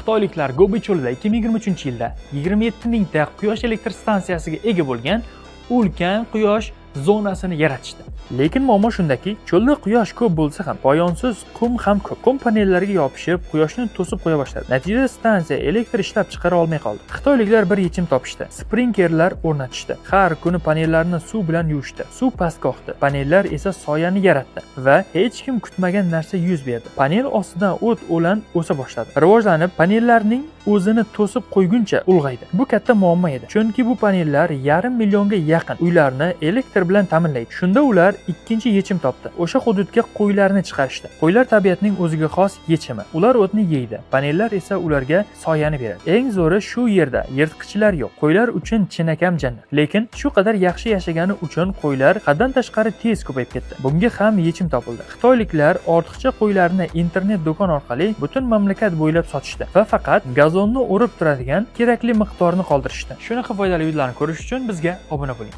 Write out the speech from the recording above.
Xitoyliklar Gobi cho'lida 2023-yilda 27 mingta quyosh elektr stansiyasiga ega bo'lgan ulkan quyosh zonasini yaratishdi. Lekin muammo shundaki, cho'lda quyosh ko'p bo'lsa ham, poyonsiz qum ham ko'p. Qum panellarga yopishib, quyoshni to'sib qo'ya boshladi. Natijada stansiya elektr ishlab chiqara olmay qoldi. Xitoyliklar bir yechim topishdi. Sprinklerlar o'rnatishdi. Har kuni panellarni suv bilan yuvishdi. Suv pastga oqdi. Panellar esa soyani yaratdi va hech kim kutmagan narsa yuz berdi. Panel ostidan o't o'lan o'sa boshladi. Rivojlanib, panellarning o'zini to'sib qo'yguncha ulg'aydi. Bu katta muammo edi. Chunki bu panellar yarim millionga yaqin uylarni elektr bilan ta'minlaydi. Shunda ular ikkinchi yechim topdi. O'sha hududga qo'ylarni chiqarishdi. Qo'ylar tabiatning o'ziga xos yechimi. Ular o'tni yeydi, panellar esa ularga soyani beradi. Eng zo'ri, shu yerda yirtqichlar yo'q. Qo'ylar uchun chinakam jannat. Lekin shu qadar yaxshi yashagani uchun qo'ylar haddan tashqari tez ko'payib ketdi. Bunga ham yechim topildi. Xitoyliklar ortiqcha qo'ylarni internet do'kon orqali butun mamlakat bo'ylab sotishdi va faqat gazonni o'rib turadigan kerakli miqdorni qoldirishdi. Shunaqa foydali videolarni ko'rish uchun bizga obuna bo'ling.